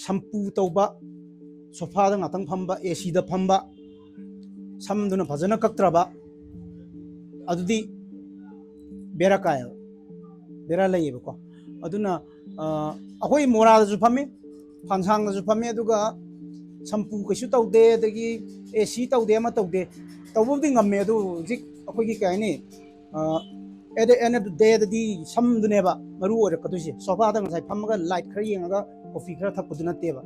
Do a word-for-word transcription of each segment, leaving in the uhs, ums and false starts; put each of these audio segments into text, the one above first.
ꯁꯝꯄꯨ ꯇꯧꯕ, ꯁꯣꯐꯥꯗ ꯉꯥꯛꯇꯪ ꯐꯝꯕ, ꯑꯦ ꯁꯤꯗ ꯐꯝꯕ, ꯁꯝꯗꯨꯅ ꯐꯖꯅ ꯀꯛꯇ꯭ꯔꯕ, ꯑꯗꯨꯗꯤ ꯕꯦꯔꯥ ꯀꯥꯏꯌꯦꯕ, ꯕꯦꯔꯥ ꯂꯩꯌꯦꯕꯀꯣ꯫ ꯑꯗꯨꯅ ꯑꯩꯈꯣꯏ ꯃꯣꯔꯥꯗꯁꯨ ꯐꯝꯃꯤ, ꯐꯥꯟꯁꯥꯡꯗꯁꯨ ꯐꯝꯃꯤ, ꯑꯗꯨꯒ ꯁꯝꯄꯨ ꯀꯩꯁꯨ ꯇꯧꯗꯦ, ꯑꯗꯒꯤ ꯑꯦ ꯁꯤ ꯇꯧꯗꯦ, ꯑꯃ ꯇꯧꯗꯦ꯫ ꯇꯧꯕꯕꯨꯗꯤ ꯉꯝꯃꯦ, ꯑꯗꯨ ꯍꯧꯖꯤꯛ ꯑꯩꯈꯣꯏꯒꯤ ꯀꯩ ꯍꯥꯏꯅꯤ, ꯑꯦꯠ ꯗ ꯑꯦꯟ ꯑꯣꯐ ꯗꯦꯗꯗꯤ ꯁꯝꯗꯨꯅꯦꯕ ꯃꯔꯨ ꯑꯣꯏꯔꯛꯀꯗꯣꯏꯁꯦ꯫ ꯁꯣꯐꯥꯗ ꯉꯁꯥꯏ ꯐꯝꯃꯒ ꯂꯥꯏꯠ ꯈꯔ ꯌꯦꯡꯉꯒ ꯀꯣꯐꯤ ꯈꯔ ꯊꯛꯄꯗꯨ ꯅꯠꯇꯦꯕ꯫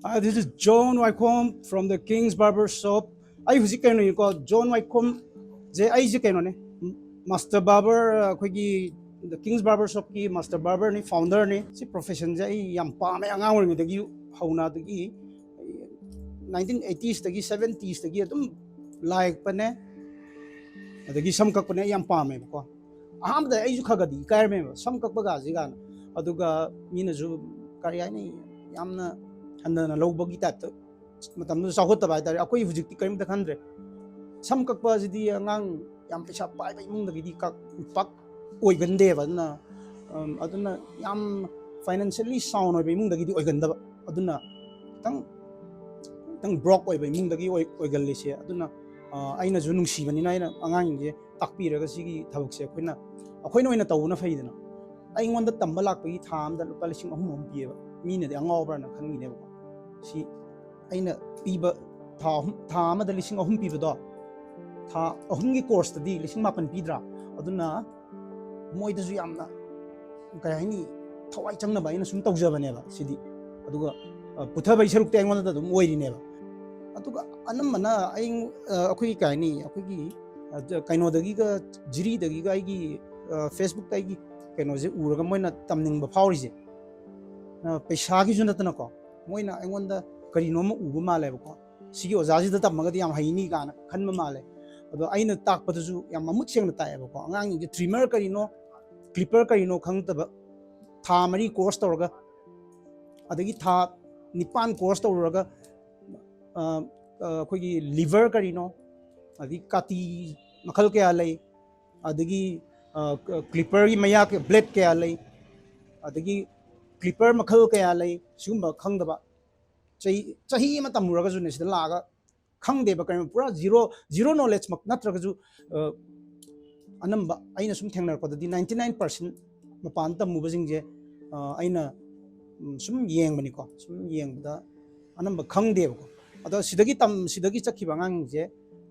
Uh, this is John Waikhom from the King's Barber Shop. ꯑꯩ ꯍꯧꯖꯤꯛ ꯀꯩꯅꯣꯅꯤꯀꯣ, ꯖꯣꯟ ꯋꯥꯏꯈꯣꯝꯁꯦ ꯑꯩꯁꯦ ꯀꯩꯅꯣꯅꯦ, ꯃꯥꯁꯇꯔ ꯕꯥꯔꯕꯔ, ꯑꯩꯈꯣꯏꯒꯤ ꯀꯤꯡꯁ ꯕꯥꯔꯕꯔ ꯁꯣꯞꯀꯤ ꯃꯥꯁꯇꯔ ꯕꯥꯔꯕꯔꯅꯤ, ꯐꯥꯎꯟꯗꯔꯅꯤ꯫ ꯁꯤ ꯄ꯭ꯔꯣꯐꯦꯁꯟꯁꯦ ꯑꯩ ꯌꯥꯝ ꯄꯥꯝꯃꯦ, ꯑꯉꯥꯡ ꯑꯣꯏꯔꯤꯉꯩꯗꯒꯤ ꯍꯧꯅ, ꯑꯗꯒꯤ ꯅꯥꯏꯟꯇꯤꯟ ꯑꯩꯠꯇꯤꯁꯇꯒꯤ ꯁꯕꯦꯟꯇꯤꯁꯇꯒꯤ ꯑꯗꯨꯝ ꯂꯥꯏ ꯌꯦꯛꯄꯅꯦ, ꯑꯗꯒꯤ ꯁꯝ ꯀꯛꯄꯅꯦ ꯑꯩ ꯌꯥꯝ ꯄꯥꯝꯃꯦꯕꯀꯣ꯫ ꯑꯍꯥꯟꯕꯗ ꯑꯩꯁꯨ ꯈꯔ ꯈꯔꯗꯤ ꯏꯀꯥꯏꯔꯝꯃꯦꯕ, ꯁꯝ ꯀꯛꯄꯒꯁꯤ ꯀꯥꯏꯅ꯫ ꯑꯗꯨꯒ ꯃꯤꯅꯁꯨ ꯀꯔꯤ ꯍꯥꯏꯅꯤ, ꯌꯥꯝꯅ ꯍꯟꯊꯅ ꯂꯧꯕꯒꯤ ꯇꯥꯏꯞꯇ, ꯃꯇꯝꯗꯨꯗ ꯆꯥꯎꯈꯠꯇꯕ ꯍꯥꯏꯇꯥꯔꯦ꯫ ꯑꯩꯈꯣꯏ ꯍꯧꯖꯤꯛꯇꯤ ꯀꯔꯤꯝꯇ ꯈꯟꯗ꯭ꯔꯦ꯫ ꯁꯝ ꯀꯛꯄ ꯑꯁꯤꯗꯤ ꯑꯉꯥꯡ ꯌꯥꯝ ꯄꯩꯁꯥ ꯄꯥꯏꯕ ꯏꯃꯨꯡꯗꯒꯤꯗꯤ ꯀꯛ-, ꯄꯥꯛ ꯑꯣꯏꯒꯟꯗꯦꯕ꯫ ꯑꯗꯨꯅ, ꯑꯝ, ꯑꯗꯨꯅ ꯌꯥꯝ ꯐꯥꯏꯅꯥꯟꯁꯤꯌꯦꯜꯂꯤ ꯁꯥꯎꯟ ꯑꯣꯏꯕ ꯏꯃꯨꯡꯗꯒꯤꯗꯤ ꯑꯣꯏꯒꯟꯗꯕ꯫ ꯑꯗꯨꯅ ꯈꯤꯇꯪ, ꯈꯤꯇꯪ ꯕ꯭ꯔꯣꯛ ꯑꯣꯏꯕ ꯏꯃꯨꯡꯗꯒꯤ ꯑꯣꯏ-, ꯑꯣꯏꯒꯜꯂꯤꯁꯦ꯫ ꯑꯗꯨꯅ, ꯑ, ꯑꯩꯅꯁꯨ ꯅꯨꯡꯁꯤꯕꯅꯤꯅ ꯑꯩꯅ ꯑꯉꯥꯡꯁꯤꯡꯁꯦ ꯇꯥꯛꯄꯤꯔꯒ ꯁꯤꯒꯤ ꯊꯕꯛꯁꯦ ꯑꯩꯈꯣꯏꯅ, ꯑꯩꯈꯣꯏꯅ ꯑꯣꯏꯅ ꯇꯧꯕꯅ ꯐꯩꯗꯅ꯫ ꯑꯩꯉꯣꯟꯗ ꯇꯝꯕ ꯂꯥꯛꯄꯒꯤ ꯊꯥ ꯑꯃꯗ ꯂꯨꯄꯥ ꯂꯤꯁꯤꯡ ꯑꯍꯨꯝ ꯑꯍꯨꯝ ꯄꯤꯌꯦꯕ꯫ ꯃꯤꯅꯗꯤ ꯑꯉꯥꯎꯕ꯭ꯔꯥꯅ ꯈꯟꯈꯤꯅꯦꯕꯀꯣ꯫ ꯁꯤ ꯑꯩꯅ ꯄꯤꯕ ꯊꯥ ꯑꯍꯨꯝ, ꯊꯥ ꯑꯃꯗ ꯂꯤꯁꯤꯡ ꯑꯍꯨꯝ ꯄꯤꯕꯗꯣ, ꯊꯥ ꯑꯍꯨꯝꯒꯤ ꯀꯣꯔꯁꯇꯗꯤ ꯂꯤꯁꯤꯡ ꯃꯥꯄꯟ ꯄꯤꯗ꯭ꯔꯥ? ꯑꯗꯨꯅ ꯃꯣꯏꯗꯁꯨ ꯌꯥꯝꯅ, ꯀꯩ ꯍꯥꯏꯅꯤ, ꯊꯋꯥꯏ ꯆꯪꯅꯕ ꯑꯩꯅ ꯁꯨꯝ ꯇꯧꯖꯕꯅꯦꯕ ꯁꯤꯗꯤ꯫ ꯑꯗꯨꯒ, ꯑ, ꯄꯨꯊꯕꯒꯤ ꯁꯔꯨꯛꯇꯤ ꯑꯩꯉꯣꯟꯗ ꯑꯗꯨꯝ ꯑꯣꯏꯔꯤꯅꯦꯕ꯫ ꯑꯗꯨꯒ ꯑꯅꯝꯕꯅ ꯑꯩ, ꯑ, ꯑꯩꯈꯣꯏꯒꯤ, ꯀꯩ ꯍꯥꯏꯅꯤ, ꯑꯩꯈꯣꯏꯒꯤ, ꯑ, ꯀꯩꯅꯣꯗꯒꯤꯒ, ꯖꯤꯔꯤꯗꯒꯤꯒ ꯑꯩꯒꯤ, ꯑ, ꯐꯦꯁꯕꯨꯛꯇ ꯑꯩꯒꯤ ꯀꯩꯅꯣꯁꯦ ꯎꯔꯒ ꯃꯣꯏꯅ ꯇꯝꯅꯤꯡꯕ ꯐꯥꯎꯔꯤꯁꯦ, ꯑ, ꯄꯩꯁꯥꯒꯤꯁꯨ ꯅꯠꯇꯅꯀꯣ, ꯃꯣꯏꯅ ꯑꯩꯉꯣꯟꯗ ꯀꯔꯤꯅꯣ ꯑꯃ ꯎꯕ ꯃꯥꯜꯂꯦꯕꯀꯣ꯫ "ꯁꯤꯒꯤ ꯑꯣꯖꯥꯁꯤꯗ ꯇꯝꯃꯒꯗꯤ ꯌꯥꯝ ꯍꯩꯅꯤ" ꯀꯥꯏꯅ ꯈꯟꯕ ꯃꯥꯜꯂꯦ꯫ ꯑꯗꯣ ꯑꯩꯅ ꯇꯥꯛꯄꯗꯁꯨ ꯌꯥꯝ ꯃꯃꯨꯠ ꯁꯦꯡꯅ ꯇꯥꯛꯑꯦꯕꯀꯣ꯫ ꯑꯉꯥꯡꯁꯤꯡꯁꯦ ꯇ꯭ꯔꯤꯃꯔ ꯀꯔꯤꯅꯣ, ꯀ꯭ꯂꯤꯞꯄꯔ ꯀꯔꯤꯅꯣ ꯈꯪꯗꯕ, ꯊꯥ ꯃꯔꯤ ꯀꯣꯔꯁ ꯇꯧꯔꯒ, ꯑꯗꯒꯤ ꯊꯥ ꯅꯤꯄꯥꯟ ꯀꯣꯔꯁ ꯇꯧꯔꯨꯔꯒ ꯑꯩꯈꯣꯏꯒꯤ ꯂꯤꯚꯔ ꯀꯔꯤꯅꯣ, ꯑꯗꯒꯤ ꯀꯥꯇꯤ ꯃꯈꯜ ꯀꯌꯥ ꯂꯩ, ꯑꯗꯒꯤ ꯀ꯭ꯂꯤꯞꯄꯔꯒꯤ ꯃꯌꯥ ꯕ꯭ꯂꯦꯗ ꯀꯌꯥ ꯂꯩ, ꯑꯗꯒꯤ ꯀ꯭ꯂꯤꯞꯄꯔ ꯃꯈꯜ ꯀꯌꯥ ꯂꯩ, ꯁꯤꯒꯨꯝꯕ ꯈꯪꯗꯕ ꯆꯍꯤ ꯆꯍꯤ ꯑꯃ ꯇꯝꯃꯨꯔꯒꯁꯨꯅꯦ, ꯁꯤꯗ ꯂꯥꯛꯑꯒ ꯈꯪꯗꯦꯕ, ꯀꯩꯅꯣ, ꯄꯨꯔꯥ ꯖꯤꯔꯣ ꯖꯤꯔꯣ ꯅꯣꯂꯦꯖꯃꯛ ꯅꯠꯇ꯭ꯔꯒꯁꯨ ꯑꯅꯝꯕ ꯑꯩꯅ ꯁꯨꯝ ꯊꯦꯡꯅꯔꯛꯄꯗꯗꯤ ninety nine percent ꯃꯄꯥꯟ ꯇꯝꯃꯨꯕꯁꯤꯡꯁꯦ ꯑꯩꯅ ꯁꯨꯝ ꯌꯦꯡꯕꯅꯤꯀꯣ, ꯁꯨꯝ ꯌꯦꯡꯕꯗ ꯑꯅꯝꯕ ꯈꯪꯗꯦꯕꯀꯣ꯫ ꯑꯗꯣ ꯁꯤꯗꯒꯤ ꯇꯝ ꯁꯤꯗꯒꯤ ꯆꯠꯈꯤꯕ ꯑꯉꯥꯡꯁꯤꯡꯁꯦ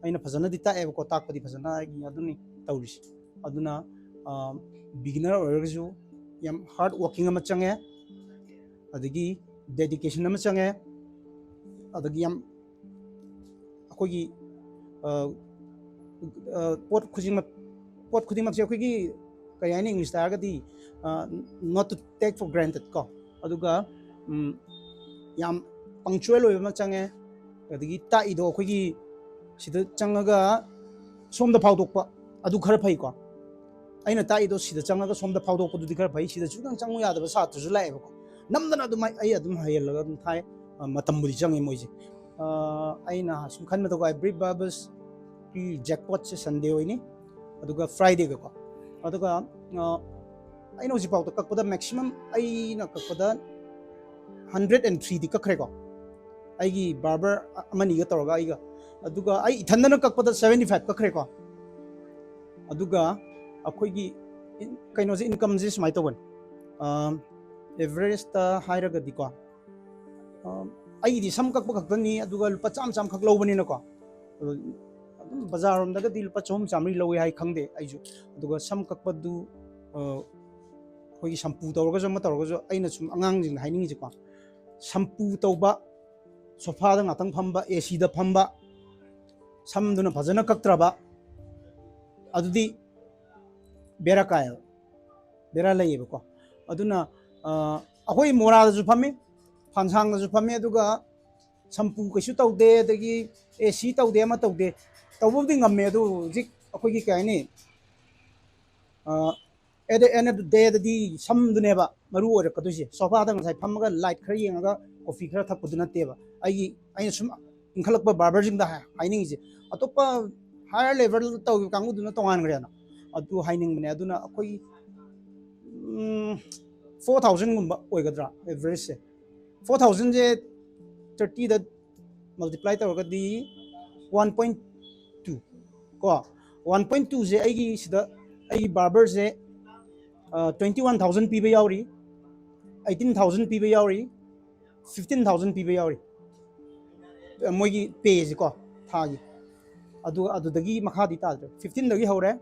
ꯑꯩꯅ ꯐꯖꯅꯗꯤ ꯇꯥꯛꯑꯦꯕꯀꯣ, ꯇꯥꯛꯄꯗꯤ ꯐꯖꯅ ꯑꯩꯒꯤ ꯑꯗꯨꯅꯤ ꯇꯧꯔꯤꯁꯦ꯫ ꯑꯗꯨꯅ ꯕꯤꯒꯤꯅꯔ ꯑꯣꯏꯔꯒꯁꯨ ꯌꯥꯝ ꯍꯥꯔꯗ ꯋꯥꯔꯀꯤꯡ ꯑꯃ ꯆꯪꯉꯦ, ꯑꯗꯒꯤ ꯗꯦꯗꯤꯀꯦꯁꯟ ꯑꯃ ꯆꯪꯉꯦ, ꯑꯗꯒꯤ ꯌꯥꯝ ꯑꯩꯈꯣꯏꯒꯤ ꯄꯣꯠ ꯈꯨꯗꯤꯡꯃꯛ ꯄꯣꯠ ꯈꯨꯗꯤꯡꯃꯛꯁꯦ ꯑꯩꯈꯣꯏꯒꯤ ꯀꯔꯤ ꯍꯥꯏꯅꯤ, ꯏꯪꯂꯤꯁꯇ ꯍꯥꯏꯔꯒꯗꯤ not to take for granted ꯀꯣ꯫ ꯑꯗꯨꯒ ꯌꯥꯝ ꯄꯪꯆꯨꯋꯦꯜ ꯑꯣꯏꯕ ꯑꯃ ꯆꯪꯉꯦ꯫ ꯑꯗꯒꯤ ꯇꯥꯛꯏꯗꯣ ꯑꯩꯈꯣꯏꯒꯤ ꯁꯤꯗ ꯆꯪꯉꯒ ꯁꯣꯝꯗ ꯐꯥꯎꯗꯣꯛꯄ, ꯑꯗꯨ ꯈꯔ ꯐꯩꯀꯣ꯫ ꯑꯩꯅ ꯇꯥꯛꯏꯗꯣ ꯁꯤꯗ ꯆꯪꯉꯒ ꯁꯣꯝꯗ ꯐꯥꯎꯗꯣꯛꯄꯗꯨꯗꯤ ꯈꯔ ꯐꯩ꯫ ꯁꯤꯗ ꯁꯨꯡꯆꯪ ꯆꯪꯉꯨ ꯌꯥꯗꯕ ꯁꯥꯇ꯭ꯔꯁꯨ ꯂꯥꯛꯑꯦꯕꯀꯣ꯫ ꯅꯝꯗꯅ ꯑꯗꯨꯝ ꯑꯩ ꯑꯗꯨꯝ ꯍꯩꯍꯜꯂꯒ ꯑꯗꯨꯝ ꯊꯥꯏ꯫ ꯃꯇꯝꯕꯨꯗꯤ ꯆꯪꯉꯦ ꯃꯣꯏꯁꯦ꯫ ꯑꯩꯅ ꯁꯨꯝ ꯈꯟꯕꯗꯀꯣ, ꯑꯩ ꯕ꯭ꯔꯤꯛ ꯕꯥꯔꯕꯔꯁꯀꯤ ꯖꯦꯛꯄꯣꯠꯁꯦ ꯁꯟꯗꯦ ꯑꯣꯏꯅꯤ, ꯑꯗꯨꯒ ꯐ꯭ꯔꯥꯏꯗꯦꯒꯀꯣ꯫ ꯑꯗꯨꯒ ꯑꯩꯅ ꯍꯧꯖꯤꯛꯐꯥꯎꯗ ꯀꯛꯄꯗ maximum ꯑꯩꯅ ꯀꯛꯄꯗ hundred and threeꯗꯤ ꯀꯛꯈ꯭ꯔꯦꯀꯣ, ꯑꯩꯒꯤ ꯕꯥꯔꯕꯔ ꯑꯃꯅꯤꯒ ꯇꯧꯔꯒ ꯑꯩꯒ꯫ ꯑꯗꯨꯒ ꯑꯩ ꯏꯊꯟꯗꯅ ꯀꯛꯄꯗ seventy five ꯀꯛꯈ꯭ꯔꯦꯀꯣ꯫ ꯑꯗꯨꯒ ꯑꯩꯈꯣꯏꯒꯤ ꯀꯩꯅꯣꯁꯦ, ꯏꯟꯀꯝꯁꯦ ꯁꯨꯃꯥꯏꯅ ꯇꯧꯕꯅꯤ꯫ ꯑꯦꯚꯔꯦꯖꯇ ꯍꯥꯏꯔꯒꯗꯤꯀꯣ, ꯑꯩꯒꯤꯗꯤ ꯁꯝ ꯀꯛꯄ ꯈꯛꯇꯅꯤ, ꯑꯗꯨꯒ ꯂꯨꯄꯥ ꯆꯥꯝꯃ ꯆꯥꯝꯃꯈꯛ ꯂꯧꯕꯅꯤꯅꯀꯣ, ꯑꯗꯨꯝ ꯕꯖꯥꯔꯔꯣꯝꯗꯒꯗꯤ ꯂꯨꯄꯥ ꯆꯍꯨꯝ ꯆꯥꯝꯃꯔꯤ ꯂꯧꯋꯦ ꯍꯥꯏ ꯈꯪꯗꯦ ꯑꯩꯁꯨ꯫ ꯑꯗꯨꯒ ꯁꯝ ꯀꯛꯄꯗꯨ ꯑꯩꯈꯣꯏꯒꯤ ꯁꯝꯄꯨ ꯇꯧꯔꯒꯁꯨ ꯑꯃ ꯇꯧꯔꯒꯁꯨ, ꯑꯩꯅ ꯁꯨꯝ ꯑꯉꯥꯡꯁꯤꯡꯗ ꯍꯥꯏꯅꯤꯡꯉꯤꯁꯦꯀꯣ, ꯁꯝꯄꯨ ꯇꯧꯕ, ꯁꯣꯐꯥꯗ ꯉꯥꯛꯇꯪ ꯐꯝꯕ, ꯑꯦ ꯁꯤꯗ ꯐꯝꯕ, ꯁꯝꯗꯨꯅ ꯐꯖꯅ ꯀꯛꯇ꯭ꯔꯕ, ꯑꯗꯨꯗꯤ ꯕꯦꯔꯥ ꯀꯥꯏꯌꯦꯕ, ꯕꯦꯔꯥ ꯂꯩꯌꯦꯕꯀꯣ꯫ ꯑꯗꯨꯅ ꯑꯩꯈꯣꯏ ꯃꯣꯔꯥꯗꯁꯨ ꯐꯝꯃꯤ, ꯐꯥꯟꯁꯥꯡꯗꯁꯨ ꯐꯝꯃꯤ, ꯑꯗꯨꯒ ꯁꯝꯄꯨ ꯀꯩꯁꯨ ꯇꯧꯗꯦ, ꯑꯗꯒꯤ ꯑꯦ ꯁꯤ ꯇꯧꯗꯦ, ꯑꯃ ꯇꯧꯗꯦ꯫ ꯇꯧꯕꯕꯨꯗꯤ ꯉꯝꯃꯦ, ꯑꯗꯨ ꯍꯧꯖꯤꯛ ꯑꯩꯈꯣꯏꯒꯤ ꯀꯩ ꯍꯥꯏꯅꯤ, at the end of the dayꯗꯗꯤ ꯁꯝꯗꯨꯅꯦꯕ ꯃꯔꯨ ꯑꯣꯏꯔꯛꯀꯗꯣꯏꯁꯦ꯫ ꯁꯣꯐꯥꯗ ꯉꯁꯥꯏ ꯐꯝꯃꯒ ꯂꯥꯏꯠ ꯈꯔ ꯌꯦꯡꯉꯒ ꯀꯣꯐꯤ ꯈꯔ ꯊꯛꯄꯗꯨ ꯅꯠꯇꯦꯕ꯫ ꯑꯩꯒꯤ ꯑꯩꯅ ꯁꯨꯝ ꯏꯟꯈꯠꯂꯛꯄ ꯕꯥꯔꯕꯔꯁꯤꯡꯗ ꯍꯥꯏ- ꯍꯥꯏꯅꯤꯡꯉꯤꯁꯦ, ꯑꯇꯣꯞꯄ ꯍꯥꯌꯔ ꯂꯦꯚꯦꯜ ꯇꯧꯈꯤꯕ ꯀꯥꯡꯕꯨꯗꯨꯅ ꯇꯣꯉꯥꯟꯈ꯭ꯔꯦꯅ, ꯑꯗꯨ ꯍꯥꯏꯅꯤꯡꯕꯅꯦ꯫ ꯑꯗꯨꯅ ꯑꯩꯈꯣꯏ ꯐꯣꯔ ꯊꯥꯎꯖꯟꯒꯨꯝꯕ ꯑꯣꯏꯒꯗ꯭ꯔꯥ ꯑꯦꯚꯔꯦꯖꯁꯦ? ꯐꯣꯔ ꯊꯥꯎꯖꯟꯁꯦ ꯊꯥꯔꯇꯤꯗ ꯃꯜꯇꯤꯄ꯭ꯂꯥꯏ ꯇꯧꯔꯒꯗꯤ ꯋꯥꯟ ꯄꯣꯏꯟ ꯇꯨ ꯀꯣ, ꯋꯥꯟ ꯄꯣꯏꯟ ꯇꯨꯁꯦ ꯑꯩꯒꯤ ꯁꯤꯗ ꯑꯩꯒꯤ ꯕꯥꯔꯕꯔꯁꯦ ꯇ꯭ꯋꯦꯟꯇꯤ ꯋꯥꯟ ꯊꯥꯎꯖꯟ ꯄꯤꯕ ꯌꯥꯎꯔꯤ, ꯑꯩꯠꯇꯤꯟ ꯊꯥꯎꯖꯟ ꯄꯤꯕ ꯌꯥꯎꯔꯤ, ꯐꯤꯐꯇꯤꯟ ꯊꯥꯎꯖꯟ ꯄꯤꯕ ꯌꯥꯎꯔꯤ꯫ ꯃꯣꯏꯒꯤ ꯄꯦꯁꯦꯀꯣ, ꯊꯥꯒꯤ꯫ ꯑꯗꯨꯒ ꯑꯗꯨꯗꯒꯤ ꯃꯈꯥꯗꯤ ꯇꯥꯗ꯭ꯔꯦ꯫ ꯐꯤꯐꯇꯤꯟꯗꯒꯤ ꯍꯧꯔꯦ,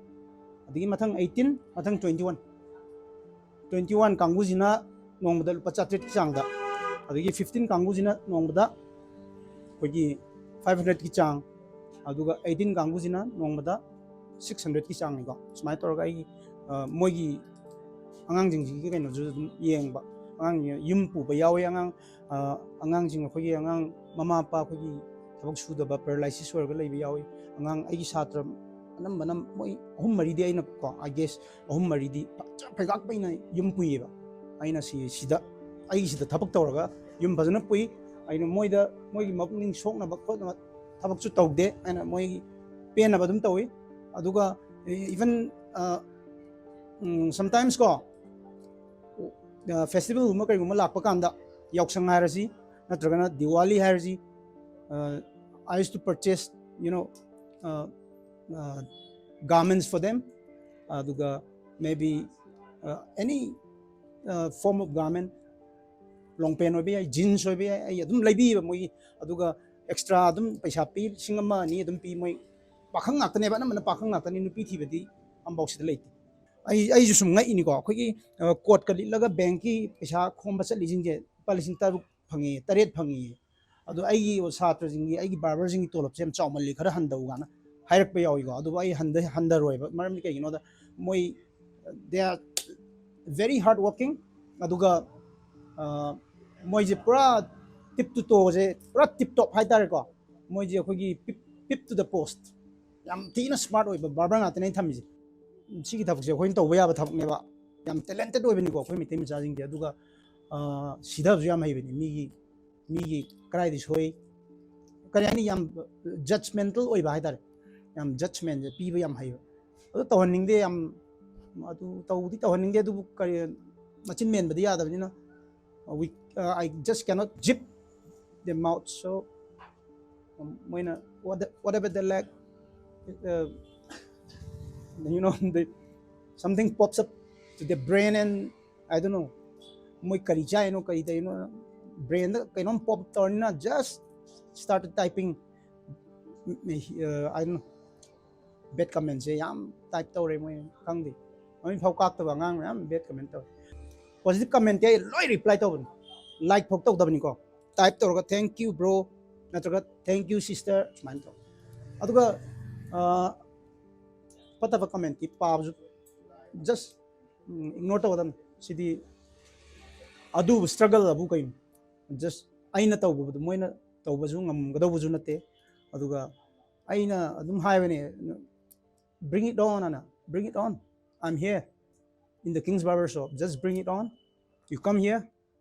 ꯑꯗꯒꯤ ꯃꯊꯪ ꯑꯩꯠꯇꯤꯟ, ꯃꯊꯪ ꯇ꯭ꯋꯦꯟꯇꯤ ꯋꯥꯟ꯫ ꯇ꯭ꯋꯦꯟꯇꯤ ꯋꯥꯟ ꯀꯥꯡꯕꯨꯁꯤꯅ ꯅꯣꯡꯃꯗ ꯂꯨꯄꯥ ꯆꯥꯇ꯭ꯔꯦꯠꯀꯤ ꯆꯥꯡꯗ, ꯑꯗꯒꯤ ꯐꯤꯐꯇꯤꯟ ꯀꯥꯡꯕꯨꯁꯤꯅ ꯅꯣꯡꯃꯗ ꯑꯩꯈꯣꯏꯒꯤ ꯐꯥꯏꯚ ꯍꯟꯗ꯭ꯔꯦꯠꯀꯤ ꯆꯥꯡ, ꯑꯗꯨꯒ ꯑꯩꯠꯇꯤꯟ ꯀꯥꯡꯕꯨꯁꯤꯅ ꯅꯣꯡꯃꯗ ꯁꯤꯛꯁ ꯍꯟꯗ꯭ꯔꯦꯠꯀꯤ ꯆꯥꯡꯅꯤꯀꯣ꯫ ꯁꯨꯃꯥꯏꯅ ꯇꯧꯔꯒ ꯑꯩꯒꯤ, ꯑ, ꯃꯣꯏꯒꯤ ꯑꯉꯥꯡꯁꯤꯡꯁꯤꯒꯤ ꯀꯩꯅꯣꯁꯨ ꯑꯗꯨꯝ ꯌꯦꯡꯕ꯫ ꯑꯉꯥꯡ ꯌꯨꯝ ꯄꯨꯕ ꯌꯥꯎꯋꯤ, ꯑꯉꯥꯡ, ꯑ, ꯑꯉꯥꯡꯁꯤꯡ ꯑꯩꯈꯣꯏꯒꯤ ꯑꯉꯥꯡ ꯃꯃꯥ ꯃꯄꯥ ꯑꯩꯈꯣꯏꯒꯤ ꯊꯕꯛ ꯁꯨꯗꯕ ꯄꯦꯔꯥꯂꯥꯏꯁꯤꯁ ꯑꯣꯏꯔꯒ ꯂꯩꯕ ꯌꯥꯎꯋꯤ꯫ ꯑꯉꯥꯡ ꯑꯩꯒꯤ ꯁꯥꯇ꯭ꯔ ꯑꯅꯝꯕꯅ ꯃꯣꯏ ꯑꯍꯨꯝ ꯃꯔꯤꯗꯤ ꯑꯩꯅ ꯀꯣ, I guess ꯑꯍꯨꯝ ꯃꯔꯤꯗꯤ ꯐꯖ ꯐꯩꯒꯥꯛ ꯐꯩꯅ ꯌꯨꯝ ꯄꯨꯏꯌꯦꯕ꯫ ꯑꯩꯅ ꯁꯤ, ꯁꯤꯗ, ꯑꯩꯒꯤ ꯁꯤꯗ ꯊꯕꯛ ꯇꯧꯔꯒ ꯌꯨꯝ ꯐꯖꯅ ꯄꯨꯏ꯫ ꯑꯩꯅ ꯃꯣꯏꯗ, ꯃꯣꯏꯒꯤ ꯃꯄꯨꯛꯅꯤꯡ ꯁꯣꯛꯅꯕ ꯈꯣꯠꯅꯕ ꯊꯕꯛꯁꯨ ꯇꯧꯗꯦ꯫ ꯑꯩꯅ ꯃꯣꯏꯒꯤ ꯄꯦꯟꯅꯕ ꯑꯗꯨꯝ ꯇꯧꯏ꯫ ꯑꯗꯨꯒ even sometimes ꯀꯣ, ꯐꯦꯁꯇꯤꯚꯦꯜꯒꯨꯝꯕ ꯀꯩꯒꯨꯝꯕ ꯂꯥꯛꯄ ꯀꯥꯟꯗ, ꯌꯥꯎꯁꯪ ꯍꯥꯏꯔꯁꯤ ꯅꯠꯇ꯭ꯔꯒꯅ Diwali ꯍꯥꯏꯔꯁꯤ, I used to purchase, you know, garments for them. ꯑꯗꯨꯒ maybe any form of garment, long pant ꯑꯣꯏꯕ ꯌꯥꯏ, jeans ꯑꯣꯏꯕ ꯌꯥꯏ, ꯑꯩ ꯑꯗꯨꯝ ꯂꯩꯕꯤꯌꯦꯕ ꯃꯣꯏꯒꯤ꯫ ꯑꯗꯨꯒ ꯑꯦꯛꯁꯇ꯭ꯔꯥ ꯑꯗꯨꯝ ꯄꯩꯁꯥ ꯄꯤ, ꯂꯤꯁꯤꯡ ꯑꯃ ꯑꯅꯤ ꯑꯗꯨꯝ ꯄꯤ꯫ ꯃꯣꯏ ꯄꯥꯈꯪ ꯉꯥꯛꯇꯅꯦꯕ, ꯑꯅꯝꯕꯅ ꯄꯥꯈꯪ ꯉꯥꯛꯇꯅꯤ, ꯅꯨꯄꯤ ꯊꯤꯕꯗꯤ ꯑꯝꯐꯥꯎ ꯁꯤꯗ ꯂꯩꯇꯦ꯫ ꯑꯩ, ꯑꯩꯁꯨ ꯁꯨꯝ ꯉꯛꯏꯅꯤꯀꯣ, ꯑꯩꯈꯣꯏꯒꯤ ꯀꯣꯠꯀ ꯂꯤꯠꯂꯒ ꯕꯦꯡꯛꯀꯤ ꯄꯩꯁꯥ ꯈꯣꯝꯕ ꯆꯠꯂꯤꯁꯤꯡꯁꯦ ꯂꯨꯄꯥ ꯂꯤꯁꯤꯡ ꯇꯔꯨꯛ ꯐꯪꯉꯦ, ꯇꯔꯦꯠ ꯐꯪꯉꯦ꯫ ꯑꯗꯣ ꯑꯩꯒꯤ ꯁꯥꯇ꯭ꯔꯁꯤꯡꯒꯤ, ꯑꯩꯒꯤ ꯕꯥꯔꯕꯔꯁꯤꯡꯒꯤ ꯇꯣꯂꯣꯞꯁꯦ ꯌꯥꯝ ꯆꯥꯎꯃꯜꯂꯤ, ꯈꯔ ꯍꯟꯊꯧ ꯀꯥꯏꯅ ꯍꯥꯏꯔꯛꯄ ꯌꯥꯎꯏꯀꯣ꯫ ꯑꯗꯨꯕꯨ ꯑꯩ ꯍꯟꯊ-, ꯍꯟꯊꯔꯣꯏꯕ꯫ ꯃꯔꯝꯗꯤ ꯀꯩꯒꯤꯅꯣꯗ, ꯃꯣꯏ, they are very hard working꯫ ꯑꯗꯨꯒ ꯃꯣꯏꯁꯦ ꯄꯨꯔꯥ tip to toeꯁꯦ ꯄꯨꯔꯥ tip top ꯍꯥꯏꯇꯥꯔꯦꯀꯣ꯫ ꯃꯣꯏꯁꯦ ꯑꯩꯈꯣꯏꯒꯤ pip, pip to the post, ꯌꯥꯝ ꯊꯤꯅ ꯁ꯭ꯃꯥꯔꯠ ꯑꯣꯏꯕ ꯕꯥꯔꯕꯔ ꯉꯥꯛꯇꯅꯦ ꯑꯩꯅ ꯊꯝꯃꯤꯁꯦ꯫ ꯁꯤꯒꯤ ꯊꯕꯛꯁꯦ ꯑꯩꯈꯣꯏꯅ ꯇꯧꯕ ꯌꯥꯕ ꯊꯕꯛꯅꯦꯕ꯫ ꯌꯥꯝ ꯇꯦꯂꯦꯟꯇꯦꯠ ꯑꯣꯏꯕꯅꯤꯀꯣ ꯑꯩꯈꯣꯏ ꯃꯩꯇꯩ ꯃꯆꯥꯁꯤꯡꯁꯦ꯫ ꯑꯗꯨꯒ ꯁꯤꯊꯕꯁꯨ ꯌꯥꯝ ꯍꯩꯕꯅꯤ꯫ ꯃꯤꯒꯤ ꯃꯤꯒꯤ ꯀꯗꯥꯏꯗ ꯁꯣꯏ, ꯀꯔꯤ ꯍꯥꯏꯅꯤ, ꯌꯥꯝ ꯖꯖꯃꯦꯟꯇꯦꯜ ꯑꯣꯏꯕ ꯍꯥꯏꯇꯥꯔꯦ꯫ ꯌꯥꯝ ꯖꯖꯃꯦꯟꯁꯦ ꯄꯤꯕ ꯌꯥꯝ ꯍꯩꯕ꯫ ꯑꯗꯨ ꯇꯧꯍꯟꯅꯤꯡꯗꯦ, ꯌꯥꯝ ꯑꯗꯨ ꯇꯧꯗꯤ ꯇꯧꯍꯟꯅꯤꯡꯗꯦ, ꯑꯗꯨꯕꯨ ꯀꯔꯤ, ꯃꯆꯤꯟ ꯃꯦꯟꯕꯗꯤ ꯌꯥꯗꯕꯅꯤꯅ, we, uh, I just cannot zip the mouth. So, um, ꯃꯣꯏꯅ what, whatever they lack, uh, you know, the, something pops up to the brain and I don't know, ꯃꯣꯏ ꯀꯔꯤ ꯆꯥꯏꯅꯣ, ꯀꯔꯤ ꯇꯧꯔꯤꯅꯣ, ꯕ꯭ꯔꯦꯟꯗ ꯀꯩꯅꯣꯝ ꯄꯣꯞ ꯇꯧꯔꯅꯤꯅ just started typing, uh, I don't know, ꯕꯦꯠ ꯀꯃꯦꯟꯁꯦ ꯌꯥꯝ type ꯇꯧꯔꯦ꯫ ꯃꯣꯏ ꯈꯪꯗꯦ, ꯃꯃꯤꯠ ꯐꯥꯎ ꯀꯥꯛꯇꯕ ꯑꯉꯥꯡ ꯃꯌꯥꯝ ꯕꯦꯠ ꯀꯃꯦꯟ ꯇꯧꯔꯦ꯫ ꯄꯣꯖꯤꯇꯤꯚ ꯀꯃꯦꯟꯇꯤ ꯑꯩ ꯂꯣꯏ ꯔꯤꯄ꯭ꯂꯥꯏ ꯇꯧꯕꯅꯤ, ꯂꯥꯏꯛ ꯐꯥꯎ ꯇꯧꯗꯕꯅꯤꯀꯣ, ꯇꯥꯏꯞ ꯇꯧꯔꯒ "thank you bro" ꯅꯠꯇ꯭ꯔꯒ "thank you sister" ꯁꯨꯃꯥꯏꯅ ꯇꯧ꯫ ꯑꯗꯨꯒ ꯑ, ꯐꯠꯇꯕ ꯀꯃꯦꯟꯇꯤ ꯄꯥꯕꯁꯨ just ꯏꯒꯅꯣꯔ ꯇꯧꯒꯗꯕꯅꯤ꯫ ꯁꯤꯗꯤ ꯑꯗꯨꯕꯨ ꯁ꯭ꯇ꯭ꯔꯒꯜ ꯑꯕꯨ ꯀꯩꯅꯣ, just ꯑꯩꯅ ꯇꯧꯕꯗꯣ ꯃꯣꯏꯅ ꯇꯧꯕꯁꯨ ꯉꯝꯒꯗꯧꯕꯁꯨ ꯅꯠꯇꯦ꯫ ꯑꯗꯨꯒ ꯑꯩꯅ ꯑꯗꯨꯝ ꯍꯥꯏꯕꯅꯦ, "Bring it on" ꯑꯅ, "Bring it on, I'm here in the King's Barber Shop, just bring it on, you come here"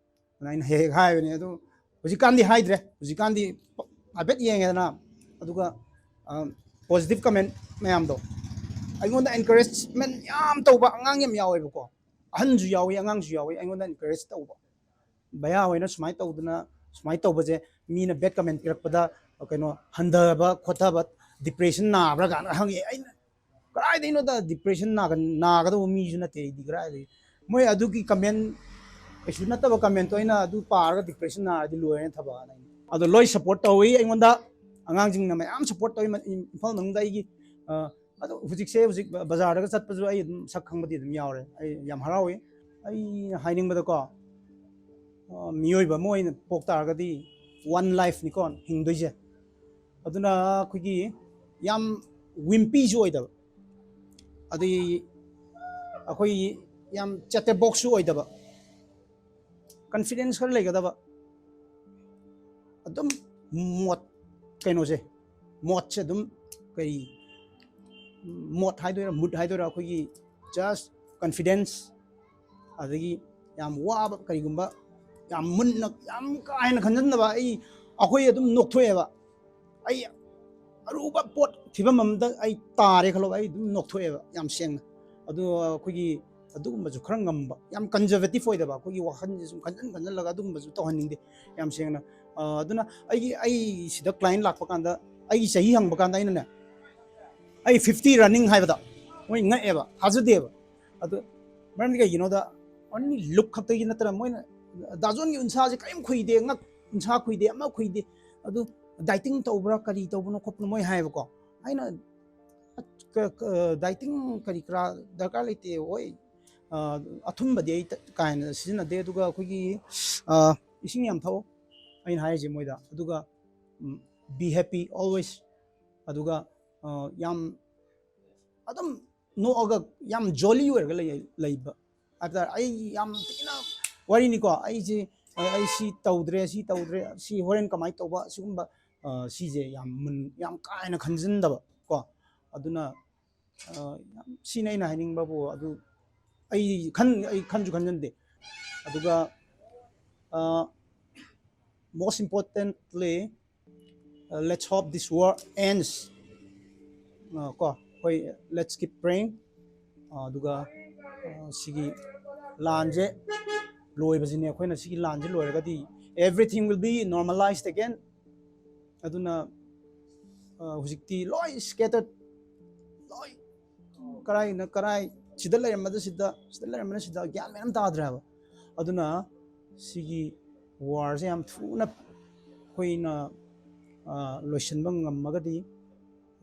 ꯑꯅ ꯑꯩꯅ ꯍꯦꯛ ꯍꯦꯛ ꯍꯥꯏꯕꯅꯦ꯫ ꯑꯗꯨ ꯍꯧꯖꯤꯛꯀꯥꯟꯗꯤ ꯍꯥꯏꯗ꯭ꯔꯦ꯫ ꯍꯧꯖꯤꯛꯀꯥꯟꯗꯤ ꯍꯥꯏꯐꯦꯠ ꯌꯦꯡꯉꯦꯗꯅ, ꯑꯗꯨꯒ ꯄꯣꯖꯤꯇꯤꯚ ꯀꯃꯦꯟ ꯃꯌꯥꯝꯗꯣ ꯑꯩꯉꯣꯟꯗ ꯑꯦꯟꯀꯔꯦꯖꯃꯦꯟ ꯌꯥꯝ ꯇꯧꯕ ꯑꯉꯥꯡ ꯌꯥꯝ ꯌꯥꯎꯋꯦꯕꯀꯣ꯫ ꯑꯍꯟꯁꯨ ꯌꯥꯎꯋꯤ, ꯑꯉꯥꯡꯁꯨ ꯌꯥꯎꯋꯤ, ꯑꯩꯉꯣꯟꯗ ꯑꯦꯟꯀꯔꯦꯖ ꯇꯧꯕ꯫ "ꯚꯩꯌꯥ ꯍꯣꯏꯅ ꯁꯨꯃꯥꯏꯅ ꯇꯧꯗꯅ, ꯁꯨꯃꯥꯏꯅ ꯇꯧꯕꯁꯦ, ꯃꯤꯅ ꯕꯦꯠ ꯀꯃꯦꯟ ꯄꯤꯔꯛꯄꯗ ꯀꯩꯅꯣ ꯍꯟꯊꯕ ꯈꯣꯠꯊꯕ, ꯗꯤꯄ꯭ꯔꯦꯁꯟ ꯅꯥꯕ꯭ꯔꯥ?" ꯀꯥꯏꯅ ꯍꯪꯉꯛꯑꯦ꯫ ꯑꯩꯅ, "ꯀꯗꯥꯏꯗꯩꯅꯣꯗ, ꯗꯤꯄ꯭ꯔꯦꯁꯟ ꯅꯥꯒ-, ꯅꯥꯒꯗꯧꯕ ꯃꯤꯁꯨ ꯅꯠꯇꯦ ꯑꯩꯗꯤ, ꯀꯗꯥꯏꯗꯒꯤ?" ꯃꯣꯏ ꯑꯗꯨꯒꯤ ꯀꯃꯦꯟ, ꯀꯩꯁꯨ ꯅꯠꯇꯕ ꯀꯃꯦꯟꯇꯣ ꯑꯩꯅ ꯑꯗꯨ ꯄꯥꯔꯒ ꯗꯤꯄ꯭ꯔꯦꯁꯟ ꯅꯥꯔꯗꯤ ꯂꯣꯏꯔꯦꯅ ꯊꯕꯛ ꯑꯅ ꯑꯩꯅ꯫ ꯑꯗꯣ ꯂꯣꯏ ꯁꯞꯄꯣꯔꯠ ꯇꯧꯏ ꯑꯩꯉꯣꯟꯗ, ꯑꯉꯥꯡꯁꯤꯡꯅ ꯃꯌꯥꯝ ꯁꯞꯄꯣꯔꯠ ꯇꯧꯏ꯫ ꯃ-, ꯏꯝꯐꯥꯜ ꯃꯅꯨꯡꯗ ꯑꯩꯒꯤ, ꯑ, ꯑꯗꯣ ꯍꯧꯖꯤꯛꯁꯦ, ꯍꯧꯖꯤꯛ ꯕ-, ꯕꯖꯥꯔꯗꯒ ꯆꯠꯄꯁꯨ ꯑꯩ ꯑꯗꯨꯝ ꯁꯛ ꯈꯪꯕꯗꯤ ꯑꯗꯨꯝ ꯌꯥꯎꯔꯦ꯫ ꯑꯩ ꯌꯥꯝ ꯍꯔꯥꯎꯏ꯫ ꯑꯩꯅ ꯍꯥꯏꯅꯤꯡꯕꯗꯀꯣ, ꯑ, ꯃꯤꯑꯣꯏꯕ ꯑꯃ ꯑꯣꯏꯅ ꯄꯣꯛ ꯇꯥꯔꯒꯗꯤ one lifeꯅꯤꯀꯣ ꯍꯤꯡꯗꯣꯏꯁꯦ꯫ ꯑꯗꯨꯅ ꯑꯩꯈꯣꯏꯒꯤ ꯌꯥꯝ ꯋꯤꯝꯄꯤꯁꯨ ꯑꯣꯏꯗꯕ, ꯑꯗꯩ ꯑꯩꯈꯣꯏ ꯌꯥꯝ ꯆꯦꯇꯔꯕꯣꯛꯁꯁꯨ ꯑꯣꯏꯗꯕ, ꯀꯟꯐꯤꯗꯦꯟꯁ ꯈꯔ ꯂꯩꯒꯗꯕ, ꯑꯗꯨꯝ ꯃꯣꯠ, ꯀꯩꯅꯣꯁꯦ, ꯃꯣꯠꯁꯦ ꯑꯗꯨꯝ, ꯀꯔꯤ, ꯃꯣꯠ ꯍꯥꯏꯗꯣꯏꯔꯥ, ꯃꯨꯠ ꯍꯥꯏꯗꯣꯏꯔꯥ, ꯑꯩꯈꯣꯏꯒꯤ just confidence, ꯑꯗꯒꯤ ꯌꯥꯝ ꯋꯥꯕ ꯀꯔꯤꯒꯨꯝꯕ ꯌꯥꯝ ꯃꯨꯟꯅ, ꯌꯥꯝ ꯀꯥ ꯍꯦꯟꯅ ꯈꯟꯖꯟꯗꯕ꯫ ꯑꯩ ꯑꯩꯈꯣꯏ ꯑꯗꯨꯝ ꯅꯣꯛꯊꯣꯛꯑꯦꯕ꯫ ꯑꯩ ꯑꯔꯨꯕ ꯄꯣꯠ ꯐꯤꯕꯝ ꯑꯃꯗ ꯑꯩ ꯇꯥꯔꯦ ꯈꯜꯂꯣ, ꯑꯩ ꯑꯗꯨꯝ ꯅꯣꯛꯊꯣꯛꯑꯦꯕ ꯌꯥꯝ ꯁꯦꯡꯅ꯫ ꯑꯗꯨ ꯑꯩꯈꯣꯏꯒꯤ ꯑꯗꯨꯒꯨꯝꯕꯁꯨ ꯈꯔ ꯉꯝꯕ, ꯌꯥꯝ ꯀꯟꯖꯔꯕꯦꯇꯤꯞ ꯑꯣꯏꯗꯕ, ꯑꯩꯈꯣꯏꯒꯤ ꯋꯥꯈꯜꯁꯦ ꯁꯨꯝ ꯈꯟꯖꯟ ꯈꯟꯖꯜꯂꯒ ꯑꯗꯨꯒꯨꯝꯕꯁꯨ ꯇꯧꯍꯟꯅꯤꯡꯗꯦ ꯌꯥꯝ ꯁꯦꯡꯅ꯫ ꯑ, ꯑꯗꯨꯅ ꯑꯩꯒꯤ, ꯑꯩ ꯁꯤꯗ ꯀ꯭ꯂꯥꯏꯟ ꯂꯥꯛꯄ ꯀꯥꯟꯗ, ꯑꯩꯒꯤ ꯆꯍꯤ ꯍꯪꯕ ꯀꯥꯟꯗ ꯑꯩꯅꯅꯦ, "ꯑꯩ ꯐꯤꯐꯇꯤ ꯔꯟꯅꯤꯡ" ꯍꯥꯏꯕꯗ ꯃꯣꯏ ꯉꯛꯑꯦꯕ, ꯊꯥꯖꯗꯦꯕ꯫ ꯑꯗꯨ ꯃꯔꯝꯗꯤ ꯀꯩꯒꯤꯅꯣꯗ, ꯑꯣꯟꯂꯤ ꯂꯨꯛ ꯈꯛꯇꯒꯤ ꯅꯠꯇꯅ ꯃꯣꯏꯅ, "ꯗꯥ ꯖꯣꯟꯒꯤ ꯎꯟꯁꯥꯁꯦ ꯀꯔꯤꯝ ꯈꯨꯏꯗꯦ, ꯉꯛ ꯎꯟꯁꯥ ꯈꯨꯏꯗꯦ, ꯑꯃ ꯈꯨꯏꯗꯦ, ꯑꯗꯨ ꯗꯥꯏꯇꯤꯡ ꯇꯧꯕ꯭ꯔꯥ, ꯀꯔꯤ ꯇꯧꯕꯅꯣ ꯈꯣꯠꯄꯅꯣ?" ꯃꯣꯏ ꯍꯥꯏꯌꯦꯕꯀꯣ꯫ ꯑꯩꯅ, "ꯗꯥꯏꯇꯤꯡ ꯀꯔꯤ ꯀꯔꯥ ꯗꯔꯀꯥꯔ ꯂꯩꯇꯦ, ꯍꯣꯏ, ꯑ, ꯑꯊꯨꯝꯕꯗꯤ ꯑꯩ ꯀꯥ ꯍꯦꯟꯅ ꯁꯤꯖꯤꯟꯅꯗꯦ, ꯑꯗꯨꯒ ꯑꯩꯈꯣꯏꯒꯤ, ꯑ, ꯏꯁꯤꯡ ꯌꯥꯝ ꯊꯛꯑꯣ", ꯑꯩꯅ ꯍꯥꯏꯔꯤꯁꯦ ꯃꯣꯏꯗ꯫ ꯑꯗꯨꯒ, "Be happy always", ꯑꯗꯨꯒ, ꯑ, ꯌꯥꯝ ꯑꯗꯨꯝ ꯅꯣꯛꯑꯒ ꯌꯥꯝ ꯖꯣꯂꯤ ꯑꯣꯏꯔꯒ ꯂꯩ-, ꯂꯩꯕ ꯍꯥꯏꯕ ꯇꯥꯔꯦ꯫ ꯑꯩ ꯌꯥꯝ ꯊꯤꯅ ꯋꯥꯔꯤꯅꯤꯀꯣ, ꯑꯩꯁꯦ, ꯑꯩ ꯁꯤ ꯇꯧꯗ꯭ꯔꯦ, ꯁꯤ ꯇꯧꯗ꯭ꯔꯦ, ꯁꯤ ꯍꯣꯔꯦꯟ ꯀꯃꯥꯏꯅ ꯇꯧꯕ, ꯁꯤꯒꯨꯝꯕ, ꯑ, ꯁꯤꯁꯦ ꯌꯥꯝ ꯃꯨꯟ-, ꯌꯥꯝ ꯀꯥ ꯍꯦꯟꯅ ꯈꯟꯖꯤꯟꯗꯕ ꯀꯣ꯫ ꯑꯗꯨꯅ, ꯑ, ꯌꯥꯝ ꯁꯤꯅ ꯑꯩꯅ ꯍꯥꯏꯅꯤꯡꯕꯕꯨ꯫ ꯑꯗꯨ ꯑꯩ ꯈꯟ-, ꯑꯩ ꯈꯟꯁꯨ ꯈꯟꯖꯟꯗꯦ꯫ ꯑꯗꯨꯒ, ꯑ, most importantly, uh, let's hope this war ends. ꯑ, ꯀꯣ, ꯍꯣꯏ, let's keep praying. ꯑ, ꯑꯗꯨꯒ, ꯑ, ꯁꯤꯒꯤ ꯂꯥꯟꯁꯦ ꯂꯣꯏꯕꯁꯤꯅꯦ, ꯑꯩꯈꯣꯏꯅ ꯁꯤꯒꯤ ꯂꯥꯟꯁꯦ ꯂꯣꯏꯔꯒꯗꯤ everything will be normalized again. ꯑꯗꯨꯅ, ꯑ, ꯍꯧꯖꯤꯛꯇꯤ ꯂꯣꯏ scattered, ꯂꯣꯏ ꯀꯔꯥꯏꯅ ꯀꯔꯥꯏ, ꯁꯤꯗ ꯂꯩꯔꯝꯕꯗ ꯁꯤꯗ, ꯁꯤꯗ ꯂꯩꯔꯝꯕꯗ ꯁꯤꯗ, ꯒ꯭ꯌꯥꯟ ꯃꯦꯟ ꯑꯃ ꯇꯥꯗ꯭ꯔꯦ ꯍꯥꯏꯕ꯫ ꯑꯗꯨꯅ ꯁꯤꯒꯤ ꯋꯥꯔꯁꯦ ꯌꯥꯝ ꯊꯨꯅ ꯑꯩꯈꯣꯏꯅ, ꯑ, ꯂꯣꯏꯁꯤꯟꯕ ꯉꯝꯃꯒꯗꯤ,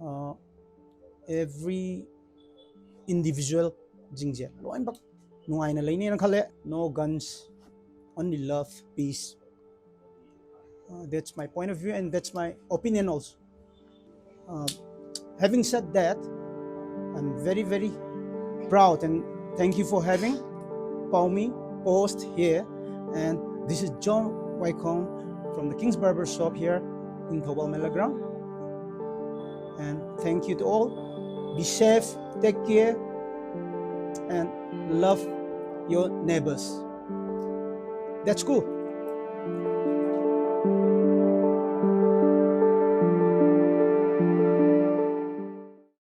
ꯑ, every individualꯁꯤꯡꯁꯦ ꯂꯣꯏꯅꯃꯛ ꯅꯨꯡꯉꯥꯏꯅ ꯂꯩꯅꯦꯅ ꯈꯜꯂꯦ꯫ No guns, only love, peace. Uh, that's my point of view and that's my opinion also. Uh, having said that, I'm very, very proud and thank you for having Paomi Post here. And this is John Waikong from the King's Barber Shop here in Thoubal Mela Ground. And thank you to all. Be safe, take care, and love your neighbors. That's cool.